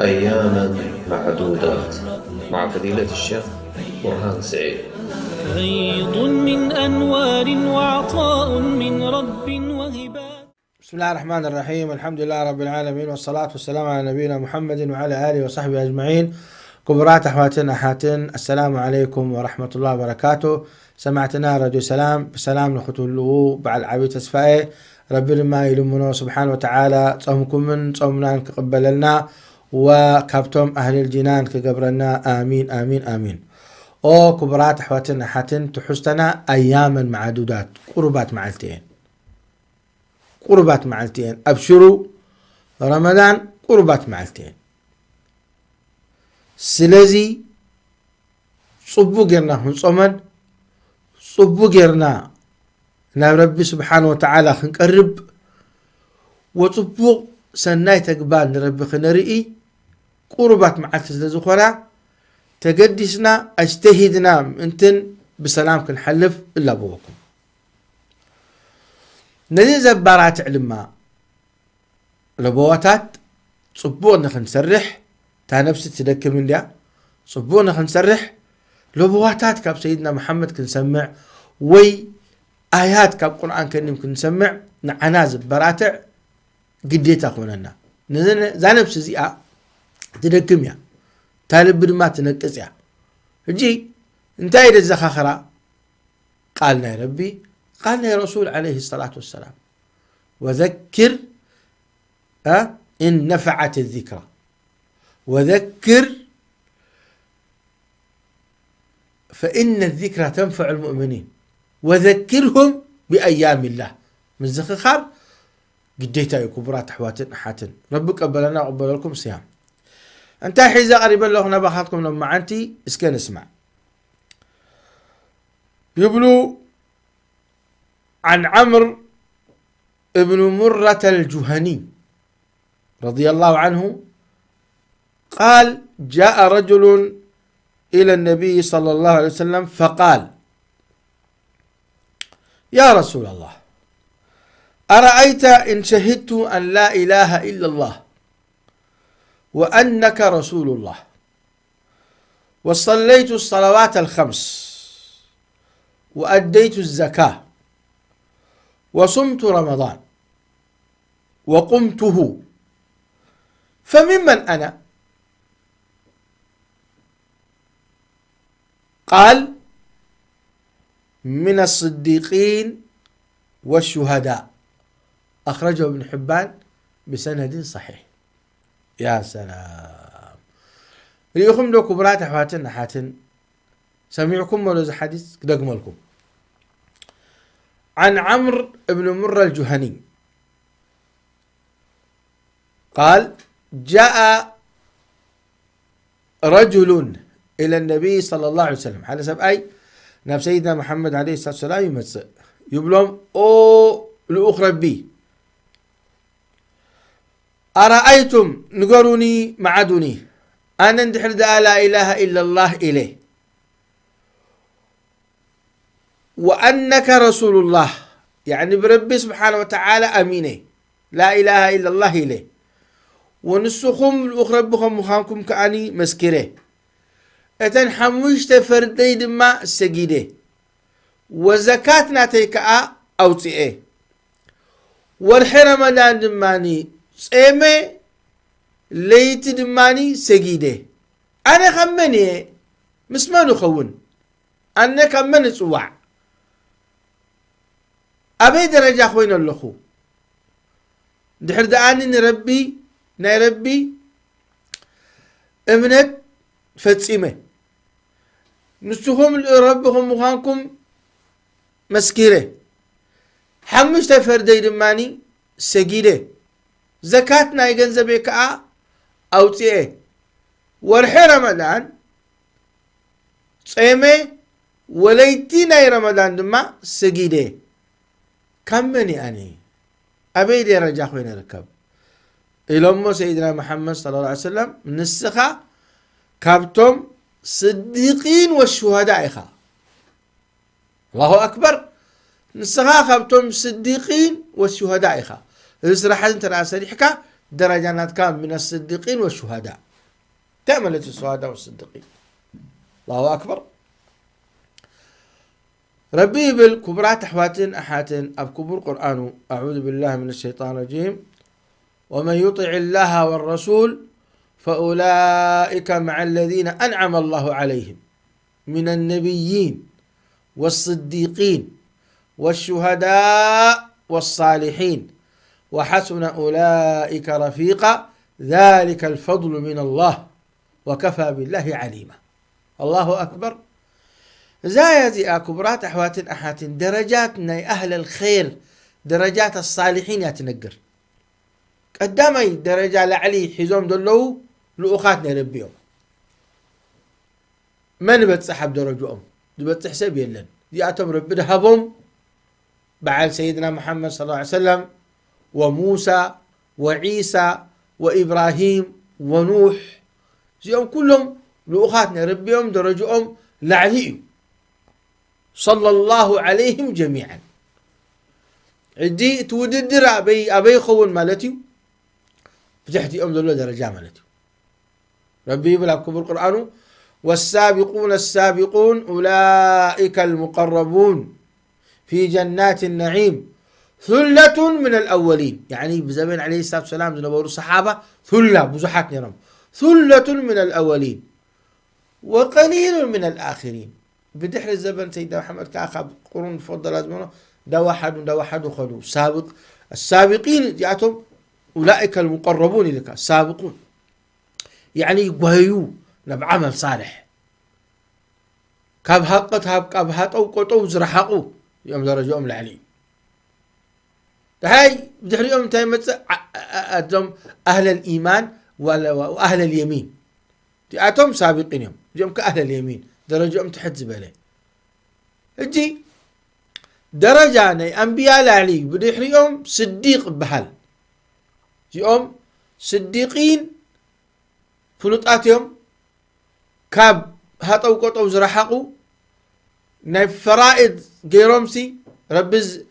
أياما معدودات مع فضيلة الشيخ برهان سعيد. فيض من أنوار وعطاء من رب وهبات. بسم الله الرحمن الرحيم. الحمد لله رب العالمين، والصلاة والسلام على نبينا محمد وعلى آله وصحبه أجمعين. ክቡራት ኣሕዋትን ኣሓትን፣ ኣሰላሙ ዓለይኩም ወራሕመቱላሂ ወበረካቱ። ሰማዕትና ረድዮ ሰላም ብሰላም ንክትህልዉ በዓል ዓብዪ ተስፋ እየ። ረቢ ድማ ይልምኖ ስብሓን ወተዓላ ጾምኩምን ጾምናን ክቕበለልና፣ ወካብቶም ኣህልል ጂናን ክገብረና። ኣሚን ኣሚን ኣሚን። ኦ ክቡራት ኣሕዋትን ኣሓትን፣ ትሕዝተና ኣያመን መዓዱዳት፣ ቁሩባት መዓልቲ እየን። ቁሩባት መዓልቲ እየን። ኣብሽሩ፣ ረመዳን ቁሩባት መዓልቲ እየን። ስለዚ ጽቡቕ ጌርና ክንጾመን፣ ጽቡቕ ጌርና ናብ ረቢ ስብሓን ወተዓላ ክንቀርብ፣ ወጽቡቕ ሰናይ ተግባር ንረቢ ክነርኢ ቁሩባት መዓልቲ ስለ ዝኾና፣ ተገዲስና ኣጅተሂድና ምእንትን ብሰላም ክንሓልፍ እላበወኩም። ነዚ ዘባራትዕ ድማ ለበዋታት ጽቡቕ ንኽንሰርሕ፣ እታ ነብሲ ትደክም እንድያ፣ ጽቡቕ ንኽንሰርሕ ለበዋታት ካብ ሰይድና መሓመድ ክንሰምዕ ወይ ኣያት ካብ ቁርኣን ከኒም ክንሰምዕ ንዓና ዝበራትዕ ግዴታ ኮነና። ነዘ-፣ እዛ ነብሲ እዚኣ ትደክም እያ፣ እታ ልቢ ድማ ትነቅጽ እያ። ሕጂ እንታይ ደዘኻኽራ? ቃል ናይ ረቢ፣ ቃል ናይ ረሱል ዓለይሂ ሰላቱ ወሰላም። ወዘክር፣ እ፣ ኢን ነፈዐት ዚክራ። ወዘክር ፈኢነ ዚክራ ተንፈዑ ልሙእሚኒን። ወዘክርሁም ብኣያሚላህ። ምዝኽኻር ግዴታ እዩ። ክቡራት ኣሕዋትን ኣሓትን፣ ረቢ ቀበለና፣ ቀበለልኩም ስያም። እንታይ ሒዘ ቀሪበ ኣለኹ ናባኻትኩም ሎማዓንቲ? እስከ ንስማዕ። ይብሉ፣ عن عمرو بن مرة الجهني رضي الله عنه قال: جاء رجل إلى النبي صلى الله عليه وسلم فقال: يا رسول الله، أرأيت إن شهدت أن لا إله إلا الله وأنك رسول الله، وصليت الصلوات الخمس، وأديت الزكاة، وصمت رمضان، وقمته، فممن أنا؟ قال: من الصديقين والشهداء. أخرجه ابن حبان بسند صحيح. يا سلام. ርኢኹም ዶ ክቡራት ኣሕዋትን ኣሓትን፣ ሰሚዕኩሞ ዶ እዚ ሓዲስ? ክደግመልኩም። عن عمرو بن مرة الجهني قال: جاء رجل إلى النبي صلى الله عليه وسلم. ሓደ ሰብኣይ ናብ ሰይድና መሓመድ ዓለይሂ ሰላቱ ወሰላም ይመጽእ። ይብሎም፣ ኦ ልኡኽ ረቢ፣ أرأيتم፣ ንገሩኒ፣ መዓዱኒ፣ ኣነ እንድሕር ደኣ لا إله إلا الله ኢለ፣ وأنك رسول الله، ያዕኒ ብረቢ ስብሓነ ወተዓላ ኣሚነ፣ لا إله إلا الله ኢለ፣ ወንስኹም ልኡኽ ረቢ ከም ምዃንኩም ከኣኒ መስኪረ፣ እተን ሓሙሽተ ፈርደይ ድማ ሰጊደ፣ ወዘካት ናተይ ከኣ ኣውፅኤ፣ ወርሒ ረመዳን ድማኒ ጼመ፣ ለይቲ ድማኒ ሰጊደ። ኣነ ካብ መን እየ? ምስ መን እኸውን? ኣነ ካብ መን እጽዋዕ? ኣበይ ደረጃ ኮይነ ኣለኹ? ድሕር ደኣኒ ንረቢ፣ ናይ ረቢ እምነት ፈጺመ፣ ንስኹም ረቢ ከም ምዃንኩም መስኪረ፣ ሓሙሽተ ፈርደይ ድማኒ ሰጊደ፣ ዘካት ናይ ገንዘበይ ከኣ ኣውጽኤ፣ ወርሒ ረመዳን ጸመ፣ ወለይቲ ናይ ረመዳን ድማ ሰጊደ። ካብ መን እየ ኣነ? ኣበይ ደረጃ ኮይነ ርከብ? ኢሎሞ ሰይድና መሓመድ ሰለላሁ ዐለይሂ ወሰለም፣ ንስኻ ካብቶም ስዲቂን ወሹሃዳ ኢኻ። ኣላሁ ኣክበር። ንስኻ ካብቶም ስዲቂን ወሹሃዳ ኢኻ። እዚ ስራሕ እዚ እንተ ደኣ ሰሪሕካ፣ ደረጃ ናትካ من الصديقين والشهداء። እንታይ ማለት እዩ ሸሃዳ ወስድቂን? ኣላሁ ኣክበር። ረቢ ይብል፣ ክቡራት ኣሕዋትን ኣሓትን፣ ኣብ ክቡር ቁርኣኑ፣ أعوذ بالله من الشيطان الرجيم، ومن يطع الله والرسول فأولئك مع الذين أنعم الله عليهم من النبيين والصديقين والشهداء والصالحين وحسن أولئك رفيقا ذلك الفضل من الله وكفى بالله عليما. ኣላሁ ኣክበር። እዛ ኣያ እዚኣ ክቡራት ኣሕዋትን ኣሓትን ደረጃት ናይ ኣህለል ኸይር፣ ደረጃት ኣሳሊሒን እያ ትነግር። ቀዳማይ ደረጃ ላዕሊ ሒዞም ዘለዉ ልኡኻት ናይ ረቢ እዮም። መን ይበጽሕ ኣብ ደረጅኦም? ዝበጽሕ ሰብ የለን። እዚኣቶም ረቢ ድሃቦም በዓል ሰይድና መሓመድ صلى الله عليه وسلم وموسى وعيسى وإبراهيم ونوح እዚኦም ኩሎም ልኡኻት ናይ ረቢ እዮም። ደረጅኦም ላዕሊ እዩ። صلى الله عليهم جميعا። ሕጂ እቲ ውድድር ኣበይ ኣበይ ይኸውን ማለት እዩ? ብትሕቲኦም ዘሎ ደረጃ ማለት እዩ። ረቢ ይብል ኣብ ክቡር ቁርኣኑ والسابقون السابقون أولئك المقربون في جنات النعيم ثلة من الأولين። ያኒ ብዘበን عليه الصلاة والسلام ዝነበሩ ሰሓባ ثلة ብዙሓት ነይሮም። ثلة من الأولين وقليل من الآخرين። ብድሕሪ ዘበን ሰይድና መሓመድ ከዓ ካብ ቁሩን ሙፈደላ ዝበኑ እንዳዋሓዱ እንዳዋሓዱ ከዱ። ሳብቅ ሳቢቂን እዚኣቶም أولئك المقربون ኢልካ ሳብቁን ያኒ ይጓየዩ ናብ ዓመል ሳልሕ። ካብ ሃቀት ካብ ሃጠው ቆጠው ዝረሓቑ እዮም ደረጃኦም ላዕሊ እዩ። ድሓይ ብድሕሪኦም እንታይ ይመጽእ? ዓ- ዓ- ዓ- እዞም ኣህለል ኢማን ወለ- ወ- ኣህለል የሚን እዚኣቶም ሳቢቂን እዮም። እዚኦም ከ ኣህለል የሚን ደረጃኦም ትሕት ዝበለ። ሕጂ ደረጃ ናይ ኣንብያ ላዕሊ እዩ። ብድሕሪኦም ስዲቅ ይበሃል። እዚኦም ስዲቂን ፍሉጣት እዮም። ካብ ሃጠው ቆጠው ዝረሓቑ ናይ ፈራኢድ ገይሮምሲ ረቢ ዝ-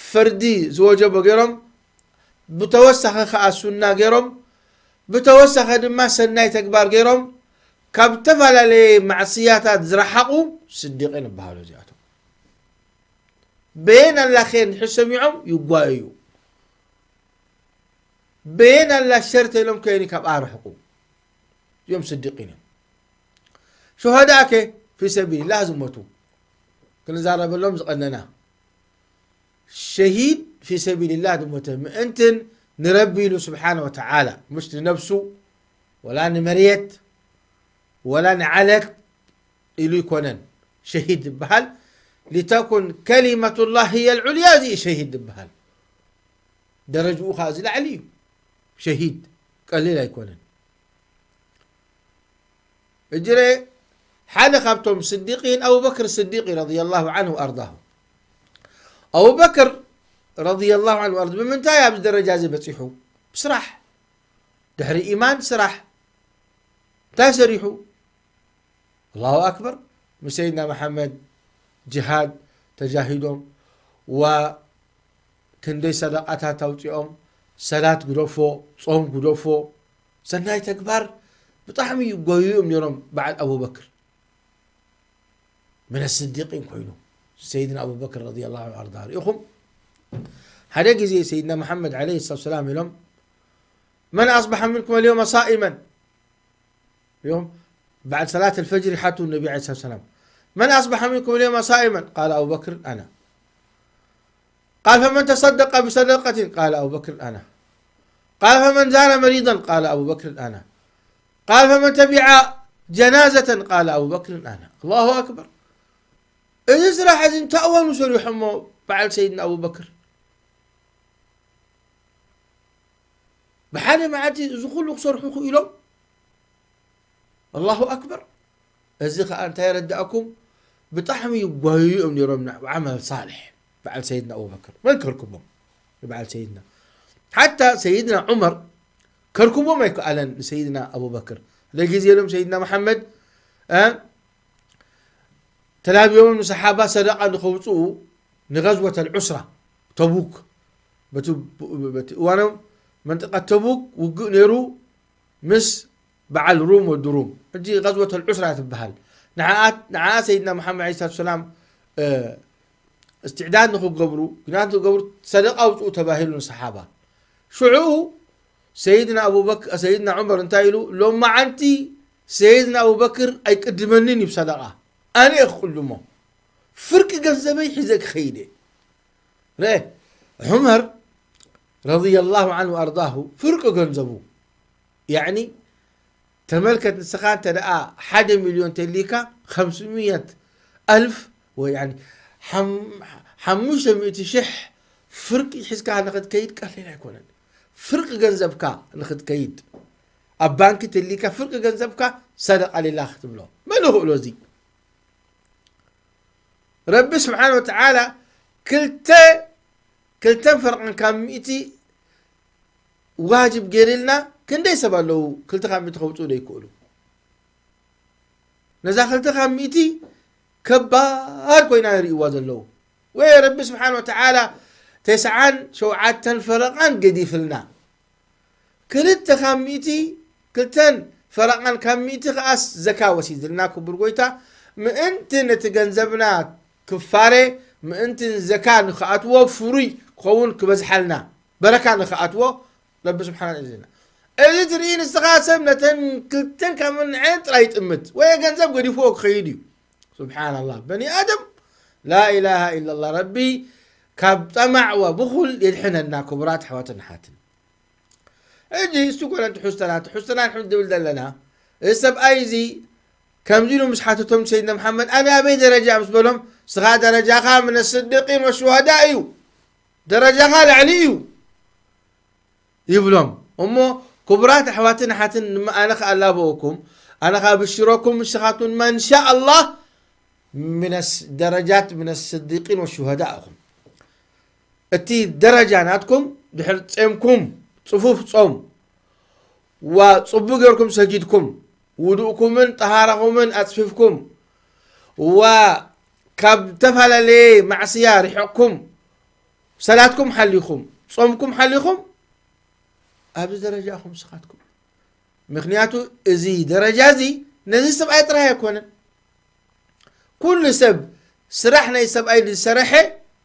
ፈርዲ ዝወጀቦ ገይሮም ብተወሳኺ ከዓ ሱና ገይሮም ብተወሳኺ ድማ ሰናይ ተግባር ገይሮም ካብ ዝተፈላለየ ማዕስያታት ዝረሓቑ ስዲቂን ይበሃሉ። እዚኣቶም በየን ኣላኸ ንድሕር ሰሚዖም ይጓየዩ። በየን ኣላ ሸርተ ኢሎም ከይኒ ካብ ኣርሕቁ እዮም ስዲቂን እዮም። ሸሃዳእከ ፊ ሰቢልላህ ዝሞቱ ክንዛረበሎም ዝቐነና ሸሂድ ፊ ሰቢልላህ ዝሞተ ምእንትን ንረቢ ኢሉ ስብሓነ ወተዓላ ምሽ ንነብሱ ወላ ንመርየት ወላ ንዓለት ኢሉ ይኮነን ሸሂድ ዝበሃል ሊተኩን ከሊመቱላህ ህየ ልዑልያ እዚ ሸሂድ ዝበሃል ደረጅኡ ከዓ እዚ ላዕሊ እዩ። ሸሂድ ቀሊል ኣይኮነን። እጅረ ሓደ ካብቶም ስዲቂን ኣቡበክር ስዲቅ እዩ ረዲየላሁ ዓንሁ ወኣርዳሁ። ኣቡበክር ረዲየላሁ ዓንሁ ወኣርዳሁ ብምንታይ ኣብዚ ደረጃ እዚ በፂሑ? ብስራሕ። ድሕሪ ኢማን ስራሕ። እንታይ ሰሪሑ? ኣላሁ ኣክበር። ምስ ሰይድና መሓመድ ጅሃድ ተጃሂዶም ዋ ክንደይ ሰደቃታት ኣውፂኦም ሰላት ግደፎ ፆም ግደፎ ሰናይ ተግባር ብጣዕሚ ይጎዩ እዮም ነይሮም በዓል ኣቡበክር ምን ስዲቂን ኮይኑ ሰይድና ኣቡበክር ረዲ ላ ኣርዳ ርኢኹም ሓደ ግዜ ሰይድና መሓመድ ለ ሰላት ሰላም ኢሎም መን ኣስበሐ ምንኩም ልየውመ ሳኢመን يوم بعد صلاة الفجر حتى النبي عليه الصلاة والسلام من أصبح منكم اليوم صائما قال أبو بكر أنا قال فمن تصدق بصدقة قال أبو بكر أنا قال فمن زار مريضا قال أبو بكر أنا قال فمن تبع جنازة قال أبو بكر أنا الله أكبر እዚ ስራሕ እዚ እንታይ እዋኑ ሰሪሖሞ በዓል ሰይድና ኣቡበክር ብሓደ መዓልቲ እዚ ኩሉ ክሰርሑ ክኢሎም ኣላሁ ኣክበር እዚ ከዓ እንታይ የረዳእኩም ብጣዕሚ ይጓዩ እዮም ነይሮም ዓመል ሳልሕ በዓል ሰይድና ኣቡበክር መን ከርክቦም በዓል ሰይድና ሓታ ሰይድና ዑመር ከርክቦም ኣይከኣለን ንሰይድና ኣቡበክር ለጊዜ ኢሎም ሰይድና መሓመድ ተላብዮምን ሰሓባ ሰደቃ ንኸውፅኡ ንገዝወት ኣልዑስራ ተቡክ በቲ እዋኖም መንጠቀት ተቡክ ውግእ ነይሩ ምስ በዓል ሩም ወዲ ሩም። ሕጂ غزوة العسرة ትበሃል። ንዓኣ ንዓኣ ሰይድና መሓመድ ዓለይሂ ሰላቱ ሰላም እስትዕዳድ ንኽገብሩ፣ ግናት ንኽገብሩ፣ ሰደቃ ኣውፅኡ ተባሂሉ ንሰሓባ። ሽዑ ሰይድና ኣቡበክ ሰይድና ዑመር እንታይ ኢሉ? ሎማዓንቲ ሰይድና ኣቡበክር ኣይቅድመንን እዩ ብሰደቃ፣ ኣነ እየ ክቅድሞ፣ ፍርቂ ገንዘበይ ሒዘ ክኸይድ እየ። ርአ፣ ዑመር ረዲየላሁ ዓንሁ ኣርዳሁ ፍርቂ ገንዘቡ፣ ያዕኒ ተመልከት፣ ንስኻ እንተ ደኣ ሓደ ሚልዮን ተሊካ፣ ከምስምየት ኣልፍ ወይ፣ ያኒ፣ ሓም-፣ ሓሙሽተ ሚእቲ ሽሕ ፍርቂ ሒዝካ ንኽትከይድ ቀሊል ኣይኮነን። ፍርቂ ገንዘብካ ንኽትከይድ፣ ኣብ ባንኪ ተሊካ ፍርቂ ገንዘብካ ሰደቃ ሊላ ክትብሎ፣ መን ይኽእሎ እዚ? ረቢ ስብሓን ወተዓላ ክልተ፣ ክልተን ፈረቓን ካብ ሚእቲ ዋጅብ ገይርልና፣ ክንደይ ሰብ ኣለዉ ክልተ ካብ ሚእቲ ከውፅኡ ዘይክእሉ? ነዛ ክልተ ካብ ሚእቲ ከባድ ኮይና ይርእይዋ ዘለዉ። ወይ ረቢ ስብሓን ወተዓላ ተስዓን ሸውዓተን ፈረቓን ገዲፍልና። ክልተ ካብ ሚእቲ፣ ክልተን ፈረቓን ካብ ሚእቲ ከኣስ ዘካ ወሲድልና ክቡር ጎይታ፣ ምእንቲ ነቲ ገንዘብና ክፋረ፣ ምእንቲ ዘካ ንኽኣትዎ ፍሩይ ክኸውን ክበዝሓልና፣ በረካ ንኽኣትዎ ረቢ ስብሓን ወተዓላ። እዚ ትርኢ ንስኻ ሰብ ነተን ክልተን ካብ ምንዐን ጥራይ ይጥምት፣ ወይ ገንዘብ ገዲፍዎ ክኸይድ እዩ። ስብሓንላህ፣ በኒ ኣደም ላኢላሃ ኢላላህ፣ ረቢ ካብ ጠማዕ ወብኹል የድሕነና። ክቡራት ኣሕዋትን ኣሓትን፣ ሕጂ እስቲ ኮነ ትሕዝቶና፣ ትሕዝቶና ንሕን ድብል ዘለና፣ እዚ ሰብኣይ እዚ ከምዚ ኢሉ ምስ ሓተቶም ሰይድና መሓመድ፣ ኣነ ኣበይ ደረጃ ምስ በሎም፣ ስኻ ደረጃኻ ምን ስድቂን ወሽሃዳ እዩ፣ ደረጃኻ ልዕሊ እዩ ይብሎም። እሞ ክቡራት ኣሕዋትን ኣሓትን፣ ንመ-፣ ኣነ ከኣላበወኩም፣ ኣነ ከብሽረኩም፣ ንስኻትኩም ድማ እንሻ ኣላህ ምነስ ደረጃት ምነስ ስዲቂን ወሹሃዳ ኢኹም። እቲ ደረጃ ናትኩም ድሕሪ ጾምኩም፣ ጽፉፍ ጾም፣ ዋ ጽቡቅ ጌርኩም ሰጊድኩም፣ ውዱእኩምን ጠሃራኹምን ኣጽፊፍኩም፣ ዋ ካብ ዝተፈላለየ ማዕስያ ርሒቕኩም፣ ሰላትኩም ሓሊኹም፣ ጾምኩም ሓሊኹም፣ ኣብዚ ደረጃ ኢኹም ንስኻትኩም። ምኽንያቱ እዚ ደረጃ እዚ ነዚ ሰብኣይ ጥራይ ኣይኮነን። ኩሉ ሰብ ስራሕ ናይ ሰብኣይ ዝሰረሐ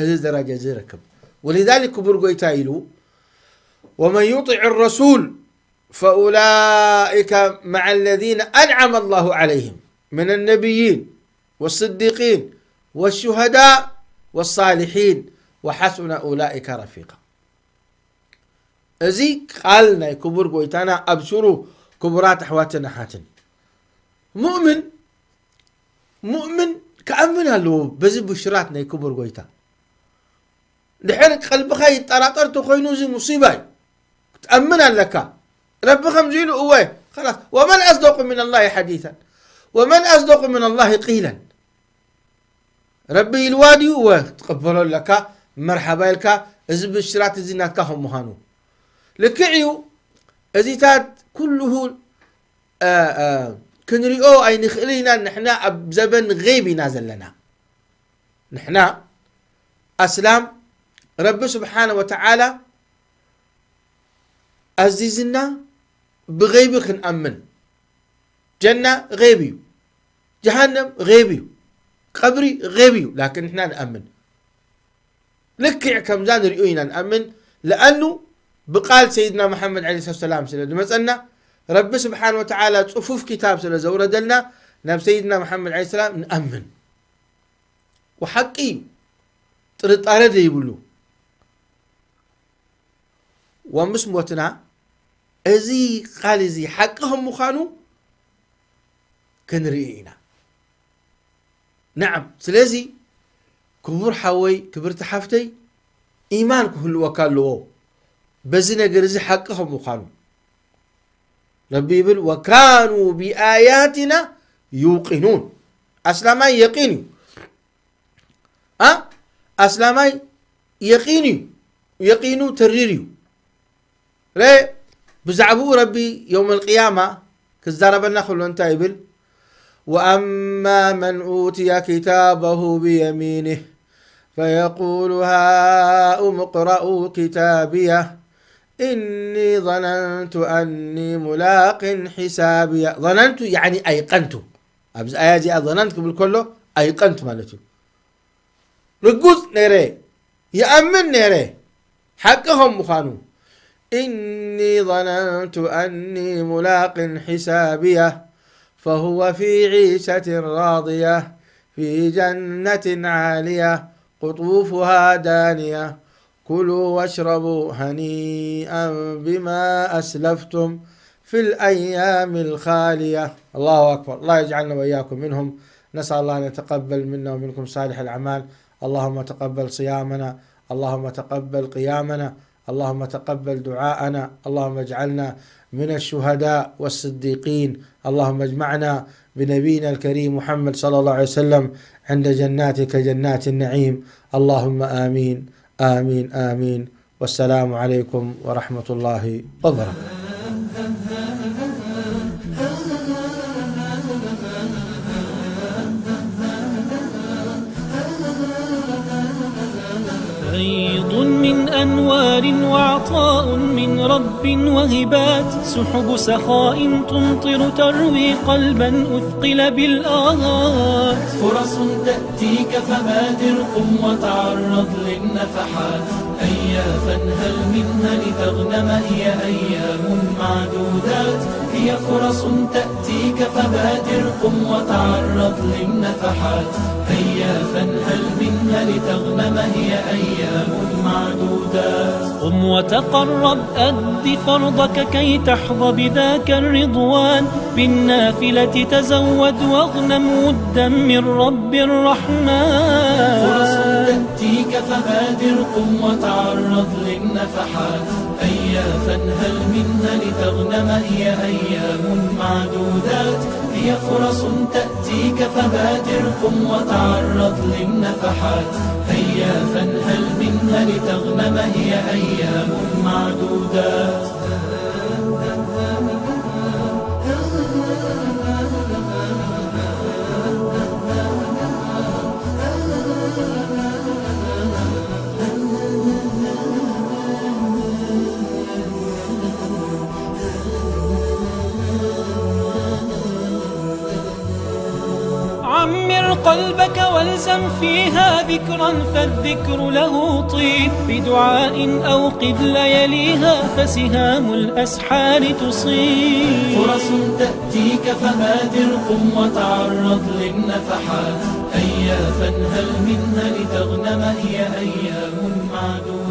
እዚ ደረጃ እዚ ይረክብ። ولذلك ክቡር ጎይታ ኢሉ፣ ومن يطع الرسول فأولئك مع الذين أنعم الله عليهم من النبيين والصديقين والشهداء والصالحين وحسن أولئك رفيقا. እዚ ቃል ናይ ክቡር ጎይታና ኣብሽሩ ክቡራት ኣሕዋትን ኣሓትን። ሙእምን፣ ሙእምን ክኣምን ኣለዎ በዚ ብሽራት ናይ ክቡር ጎይታ። ድሕር ቀልብኻ ይጠራጠር ተኾይኑ እዚ ሙሲባ እዩ። ክትኣምን ኣለካ። ረቢ ከምዚ ኢሉ እወ፣ خلاص، ومن أصدق من الله حديثا ومن أصدق من الله قيلا. ረቢ ኢልዋ ድዩ? እወ፣ ክትቕበሎ ኣለካ፣ መርሓባ ኢልካ፣ እዚ ብሽራት እዚ ናትካ ከም ምዃኑ። ልክዕ እዩ፣ እዚታት ኩልሁ፣ እ፣ እ፣ ክንሪኦ ኣይንኽእል ኢና። ንሕና ኣብ ዘበን ገይብ ኢና ዘለና። ንሕና ኣስላም፣ ረቢ ስብሓነ ወተዓላ ኣዚዝና ብገይቢ ክንኣምን። ጀና ገይብ እዩ፣ ጀሃነም ገይብ እዩ፣ ቀብሪ ገይብ እዩ። ላኪን ንሕና ንኣምን። ልክዕ ከምዛ ንሪኦ ኢና ንኣምን። ለኣኑ ብቃል ሰይድና መሓመድ ዓለይሂ ሰላም ስለ ዝመጸና፣ ረቢ ስብሓን ወተዓላ ጽፉፍ ኪታብ ስለ ዘውረደልና፣ ናብ ሰይድና መሓመድ ዓለይሂ ሰላም ንኣምን። ወሓቂ እዩ። ጥርጣረ ዘይብሉ። ወምስ ሞትና፣ እዚ ቃል እዚ ሓቂ ከም ምዃኑ ክንርኢ ኢና። ነዓም፣ ስለዚ ክቡር ሓወይ፣ ክብርቲ ሓፍተይ፣ ኢማን ክህልወካ ኣለዎ። በዚ ነገር እዚ ሓቂ ከም ምዃኑ። ረቢ ይብል፣ "ወካኑ ቢኣያቲና ዩቂኑን።" ኣስላማይ የቂን እዩ። ኣ፣ ኣስላማይ የቂን እዩ። የቂኑ ተሪር እዩ። ረ-፣ ብዛዕባኡ ረቢ የውመል ቅያማ ክዛረበና ከሎ እንታይ ይብል? "ወኣማ መን ኡትየ ኪታበሁ ብየሚኒህ ፈየቁሉ ሃኡም እቅረኡ ኪታብየህ إني ظننت أني ملاق حسابيه. ظننت يعني أيقنت. ኣብዚ ኣያ እዚኣ ظننت ክብል ከሎ ኣይቀንት ማለት እዩ። ርጉጽ ነይረ፣ ይኣምን ነይረ ሓቂ ከም ምዃኑ። إني ظننت أني ملاق حسابيه فهو في عيشة راضية في جنة عالية قطوفها دانية كلوا واشربوا هنيئا بما أسلفتم في الأيام الخالية. الله أكبر. الله يجعلنا وإياكم منهم. نسأل الله أن يتقبل منا ومنكم صالح الأعمال. اللهم تقبل صيامنا، اللهم تقبل قيامنا، اللهم تقبل دعاءنا، اللهم اجعلنا من الشهداء والصديقين، اللهم اجمعنا بنبينا الكريم محمد صلى الله عليه وسلم عند جناتك جنات النعيم. اللهم آمين، آمين، آمين. والسلام عليكم ورحمة الله وبركاته. فيض من أنوار وعطاء من رب وهبات، سحب سخاء تمطر تروي قلبا أثقل بالآهات. فرص تأتيك فبادر قم وتعرض للنفحات، هيا فانهل منها لتغنم هي أيام معدودات، هي فرص تأتيك فبادر قم وتعرض للنفحات، هيا فانهل منها لتغنم هي أيام معدودات. قم وتقرب أد فرضك كي تحظى بذاك الرضوان، بالنافلة تزود واغنم ودا من رب الرحمن. فرص تأتيك فبادر قم وتعرض للنفحات، هيا فانهل منها لتغنم هي أيام معدودات، هي فرص تأتيك فبادر قم وتعرض للنفحات، هيا فانهل منها لتغنم هي أيام معدودات. عمر قلبك والزم فيها ذكرا فالذكر له طيب، بدعاء أوقد لياليها فسهام الأسحار تصيب. فرص تأتيك فبادر قم وتعرض للنفحات، هيا فانهل منها لتغنم هي أيام معدودة.